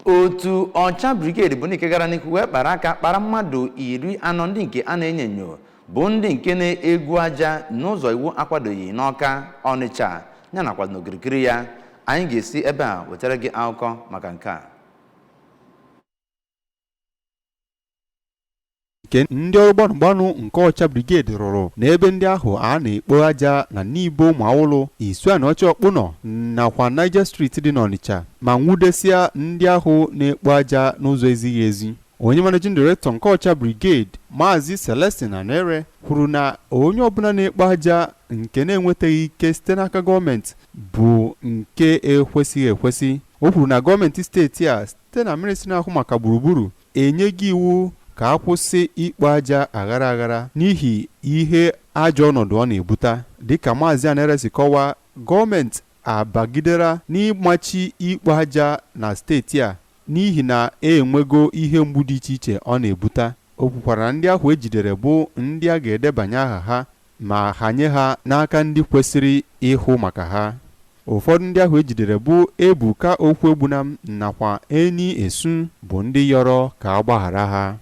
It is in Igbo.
Otu Ọcha Brigade bụ ndị nke gara n'ihu wee kpara aka kpara mmadụ 40 ndị nke a na-enyo enyo bụ ndị nke na-egwu aja n'ụzọ iwu akwadoghị n'Ọka, Ọnịcha ya nakwa n'okirikiri ya. Anyị ga-esi ebe a wetara gị akụkọ maka nke a. Nke ndị ọrụ gbanụgbanụ nke Ọcha Brigade rụrụ n'ebe ndị ahụ a na-ekpo aja na Nibo Ụmụawụlụ, Isuaniocha, Ọkpụnọ nakwa Niger Street dị n'Ọnịcha, ma nwudesia ndị ahụ na-ekpo aja n'ụzọ ezighị ezi. Onye Managing Director nke Ọcha Brigade, Maazị Celestine Anere, kwuru na onye ọbụla na-ekpo aja nke na-enwetaghị ike site n'aka gọọmenti bụ nke ekwesịghị ekwesị. O kwuru na gọọmenti steeti a, site na ministri na-ahụ maka gburugburu, enyeghị iwu ka a kwụsị ikpo aja aghara aghara n'ihi ihe ajọ ọnọdụ ọ na-ebute. Dịka Maazị Anere si kọwaa, gọọmenti abagidera n'ịmachi ikpo aja na steeti a n'ihi na enwego ihe mgbu dị iche iche ọ na-ebute. O kwukwara na ndị ahụ ejidere bụ ndị a ga-edebanye aha ha ma hanye ha n'aka ndị kwesịrị ịhụ maka ha. Ụfọdụ ndị ahụ ejidere bụ Ebuka Okwuegbunam nakwa Eni Esu, bụ ndị yọrọ ka a gbaghara ha.